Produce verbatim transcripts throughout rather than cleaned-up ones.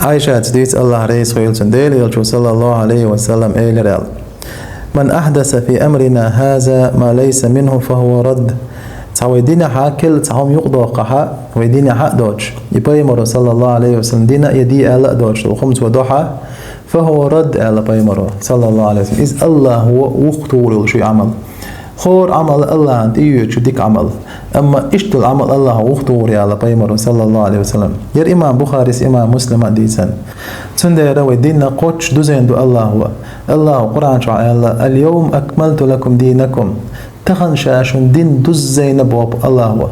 Ӏайшата дуьйцу, Аллахь реза хуьлда цунна, Делан Элчано, саллаллаху Ӏалайхи ва саллам, элира аьлла: «Ман ахьдаса фи амрина хьаза ма лайса минху, фа хьува радд». Цхьа вай динехь кхин цхьа хӀума юкъадоккху хьа, вай динехь а доцуш, и пайхамаро, саллаллаху Ӏалайхи ва саллам, дина а, я де аьлла а доцуш, хӀума цо до хьа, «фа хьува радд», аьлла пайхамаро, саллаллаху Ӏалайхи ва саллам. Иза Аллахьо вухатухур йолу шуьйра Ӏамал. ХӀора Ӏамал Аллахьна тӀеоьцуш ю дика Ӏамал. Амма иштта долу Ӏамал Аллахьо вухатухур ю аьлла пайхамаро, саллаллаху Ӏалайхи ва саллам. Яра имам Бухарис, имам Муслима а дийцина. Цундела вай дин кхоччуш дузийна ду Аллахьо. Аллахьо Къуръан чохь аьлла: «Аль-йовма акмалту лакум динакум». Тахана ша шун дин дуззийна боху Аллахьо.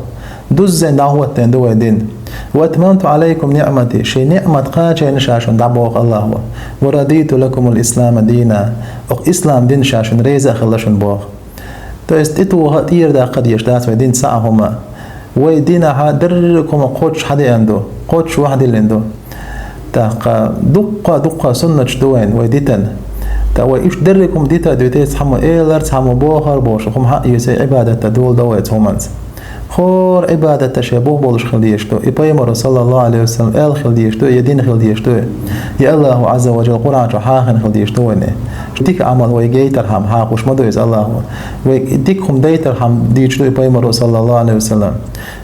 Дуззина дӀахӀоттийна ду вай дин. «Ва атмамту Ӏалайкум ниӀмати», шен ниӀмат кхачийна ша шуна дӀа боху Аллахьо. «Ва радиту лакумул ислама дина». Оха ислам дин ша шуна реза а хилла шуна боху. То есть, тӀетоха а, тӀера даккха а дезаш дац вай динца цхьа а хӀума. Вай динехь дерриг хӀума кхоччуш хьадеана ду, кхоччуш вахьадиллина ду. ТӀаккха дуккха, дуккха суннаташ ду вайна, вай дитина. ТӀаккха вай иштта дерриг хӀума дита а дуьйцу, цхьаммо элар, цхьаммо бохар бохуш, хӀума хьаъ йисай, Ӏибадат дан дола дан вай цу хӀуманца. ХӀора Ӏибадат шен бух болуш хила дезаш ду, и пайхамаро, саллаллаху Ӏалайхи ва саллам, аьлла хила дезаш ду, я дина хила дезаш ду, я Аллахьо, Ӏазза ва жалла, Къуръан чохь хьахийна хила дезаш ду вайна. Дика Ӏамал вай гайтархьама хьакхуш ма ду иза Аллахьо. Вай дика хӀума дайтархьама дийцуш ду и пайхамаро, саллаллаху Ӏалайхи ва саллам.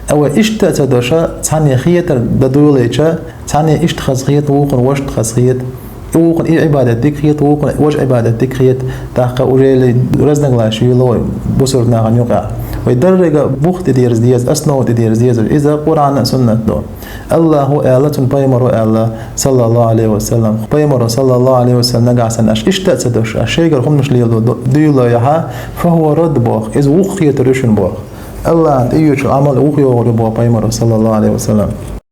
Ткъа вай иштта а ца деш, цхьанне хетар дан дуьйлийча, цхьанне иштта хазахета, вукхунна вуьшта хазахета, и вукхунна и Ӏибадат дика хета, вукхунна важа Ӏибадат дика хета, тӀаккха уже разноглаши йолу вай бусург нахана юкъахь. Вай деррига бух тӀедерза деза, основа тӀедерза деза, иза Къуръан а, суннат а ду. Аллахьо аьлла, цуьнан пайхамаро аьлла, саллаллаху Ӏалайхи ва саллам. Пайхамаро, саллаллаху Ӏалайхи ва саллам, нагахь санна аша иштта а ца деш, аша шайгара хӀуманаш леладо дуьйлахь, «фа хьува радд» боху, иза вухахетар ю шуна боху. Аллахьна тӀеоьцуш Ӏамал вухайогӀур ю боху пайхамаро, саллаллаху Ӏалайхи ва саллам.